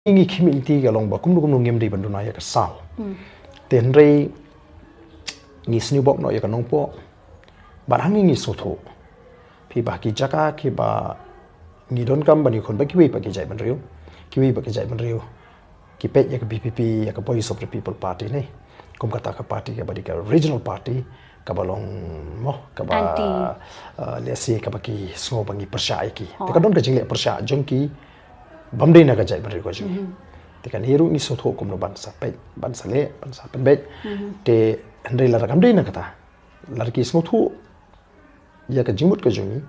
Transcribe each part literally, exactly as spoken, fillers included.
ngi khmih lynti ka long ba kumno kumno ngim dei ban duna ïa ka sal. Te hynrei ngi sniewbok noh ïa ka Nongpoh. Bad hangne ngi sngewthuh phi ba ki jaka kiba ngi donkam ban ïakhun bad kiwei pat ki jaitbynriew, kiwei pat ki jaitbynriew ki peit ïa ka B P P, ïa ka Voice of the People Party ne kum kata ka party kaba dei ka regional party, kaba long mo kaba, uh, let's say kaba ki sngew ba ngi pyrshah ïa ki. Te ka don ka jingleh pyrshah jong ki bym dei na ka jaitbynriew ka jong ngi. Te kane ruh ngi sngewthuh kumno ban sa peit, ban sa leh, ban sa pynbeit. Te hynrei lada kam dei na kata, lada ki sngewthuh ïa ka jingmut ka jong ngi,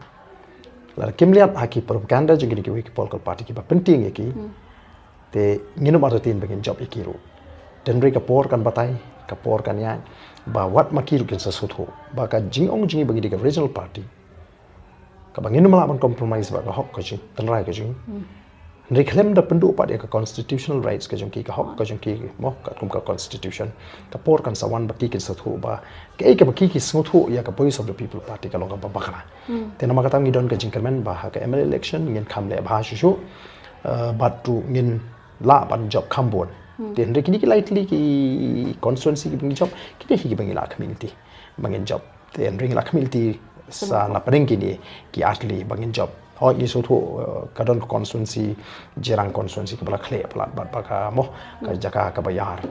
lada kim leit ha ki propaganda jong kine kiwei ki political party kiba pyntieng ïa ki, te ngin ym artatien ba ngin jop ïa ki ruh. Te hynrei ka por kan batai, ka por kan ïaid ba wat ma ki ruh kin sa sngewthuh ba ka jingong jong ngi ba ngi dei ka regional party, kaba ngin ym lah ban compromise bad ka hok ka jong ngi, tynrai ka jong ngi. Hynrei khlem da pynduh pat ïa ka constitutional rights ka jong ki, ka hok ka jong ki mo katkum ka constitution, ka por kan sa wan ba ki kin sngewthuh ba kaei kaba ki ki sngewthuh ïa ka Voice of the People Party ka long kaba bakla. Te namar kata ngi don ka jingkyrmen ba ha ka M L A election ngin kham leh bha shuh shuh, uh, bad ruh ngin lah ban jop kham bun. Te hynrei kine ki lai tylli ki constituency kiba ngi jop, kine hi kiba ngi la khmih lynti ba ngin jop. Te hynrei ngi la khmih lynti sa na pdeng kine ki ar tylli ba ngin jop. Hooid ngi sngewthuh, uh, ka don ka constituency, Jirang constituency kaba la khleh palat bad ba ka mo ka jaka kaba ïar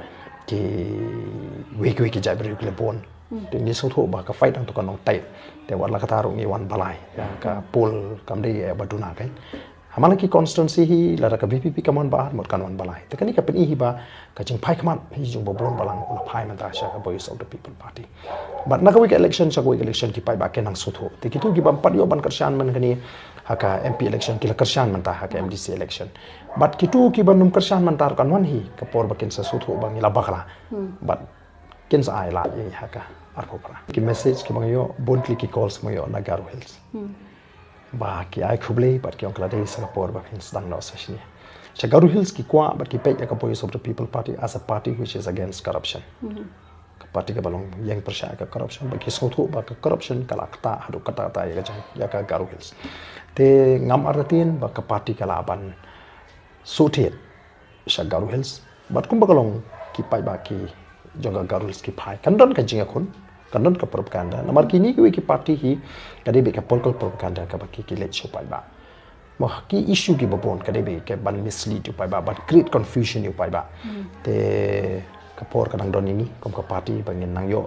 kiwei kiwei ki jaitbynriew ki la bun. Te ngi sngewthuh ba ka fight hangto kan long tight. Te wat la kata ruh ngi wan balai ïa ka poll kam dei ïa ba duna kein. Ha man la ki constituency hi lada ka V P P kam wan ba ar mut kan wan balai. Te kane ka pyni hi ba ka jingphai khmat hi jong ba bun balang u la phai mynta sha ka Voice of the People Party. Bad na kawei ka election sha kawei ka election ki paidbah ki nang sngewthuh. Te kito ki bym pat ïoh ban kyrshan man kane ha ka M P election ki la kyrshan mynta ha ka M D C election. Bad kito ki bym nym kyrshan mynta ruh kan wan hi ka por ba kin sa sngewthuh ba ngi la bakla. Bad kin sa ai lad ïa ngi ha ka arphew phra. Ki message kiba nga ïoh, bun tylli ki calls ba nga ïoh na Garo Hills. Ba ki ai khublei bad ki ong ka la dei sa ka por ba phin sdang noh sa shane. Sha Garo Hills ki kwah bad ki peit ïa ka Voice of the People Party as a party which is against corruption. Ka party kaba long ïeng pyrshah ïa ka corruption, ba ki sngewthuh ba ka corruption ka la ktah haduh katta katta ïa ka jong, ïa ka Garo Hills. Te ngam artatien ba ka party ka lah ban suhtied sha Garo Hills. Bad kumba ka long ki paidbah ki jong ka Garo Hills ki phai. Kan don ka jingïakhun, kan don ka propaganda. Namar kine kiwei ki party hi ka dei beit ka political propaganda kaba ki, ki leit sha u paidbah. Mo ki issue kiba bun ka dei beit ka ban mislead u paidbah, ban create confusion ïa u paidbah. Te ka por ka dang don ïa ngi kum ka party ba ngin nang ïoh